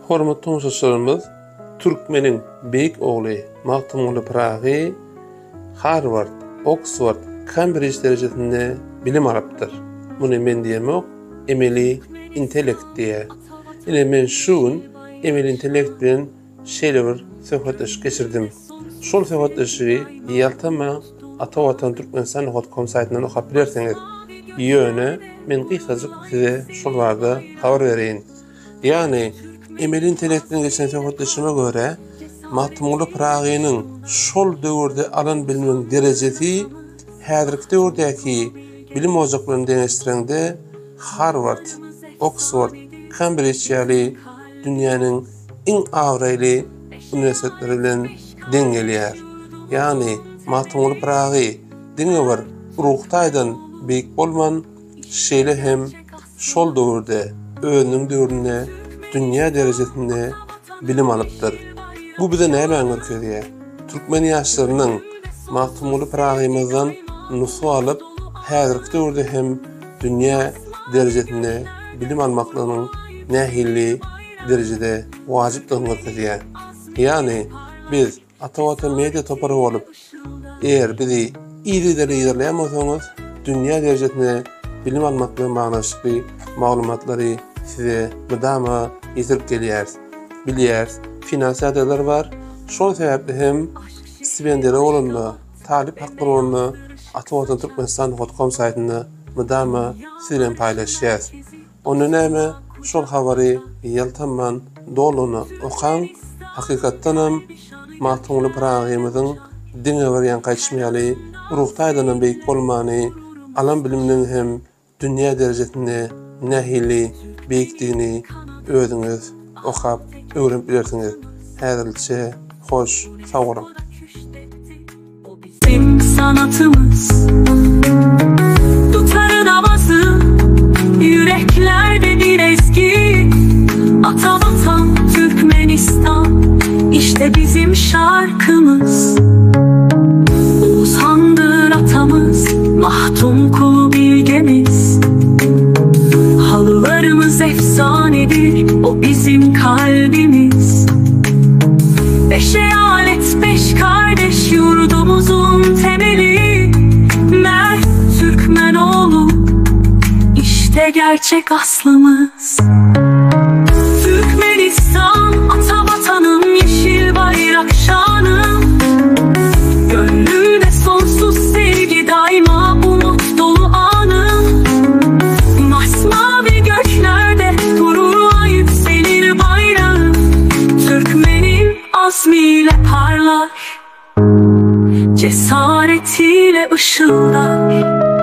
Hormatly tomaşaçylarymyz, türkmeniň beýik ogly Magtymguly Pyragy Harward, Oksford, Kambrij derejesinde bilim alypdyr. Muny men diýemok, emeli intellekt diýýär. Ine men şu gün emeli intellekt bilen şeýle bir söhbetdeşlik geçirdim. Şol söhbetdeşligi ýaltanmaň Ata Watan Türkmenistan nokat kom saýtyndan okap bilersiňiz. Ýöne men gysgajyk size şol barada habar bereýin. Ýagny, emeli intellekt bilen geçen söhbetdeşime görä, Magtymguly Pyragynyň şol döwürde alan biliminiň derejesi häzirki döwürdäki bilim ojaklaryny deňeşdireňde Harward, Oksford, Kambrij ýaly dünýäniň iň abraýly uniwersitetleri bilen deň gelýär. Ýagny, Magtymguly Pyragy diňe bir ruhy taýdan beýik bolman, şeýle hem şol döwürde, özüniň döwründe dünýä derejesinde bilim alypdyr. Bu bize nämäni görkezýär? Türkmen ýaşlarynyň Magtymguly Pyragymyzdan nusga alyp, häzirki döwürde hem dünýä derejesinde bilim almaklygynyň nähili derejede wajypdygyny görkezýär. Ýagny biz Ata Watan Media topary bolup, eger bizi yzygiderli yzarlaýan bolsaňyz, dünýä derejesinde bilim almak bilen baglanyşykly maglumatlary size mydama ýetirip gelýäris. Bilýäris, finans ýagdaýlar bar. Şol sebäpli hem stipendiýalar bolanda, talyp haklary bolanda Ata Watan Türkmenistan hotcom saýtynda mydama siz bilen paýlaşýas. Onda näme, şol habary ýaltanman dolugyna okaň, hakykatdanam Magtymguly Pyragymyzyň diňe bir ýaňky aýdyşym ýaly ruhy taýdanam beýik bolmany, alan biliminiň hem dünýä derejesinde nähili beýikdigini özüňiz okap öwrenip bilersiňiz. Häzirlikçe hoş, sag boluň! Bizim sanatymyz Dutarın avazı Yüreklerde bir ezgi Ata vatan Türkmenistan İşte bizim şarkımız Oğuzhan'dır atamız Mahtumkulu bilgemiz Halılarımız efsanedir O bizim kalbimiz Beş eyalet beş kardeş Yurdumuzun temeli Mert Türkmenoğlu İşte gerçek aslımız Türkmenistan ata vatanım Yeşil bayrak şanım Gönlümde sonsuz sevgi daima umut dolu anım Masmavi göklerde gururla yükselir bayrağım Türkmenin azmiyle parlar Cesaretiyle ışıldar.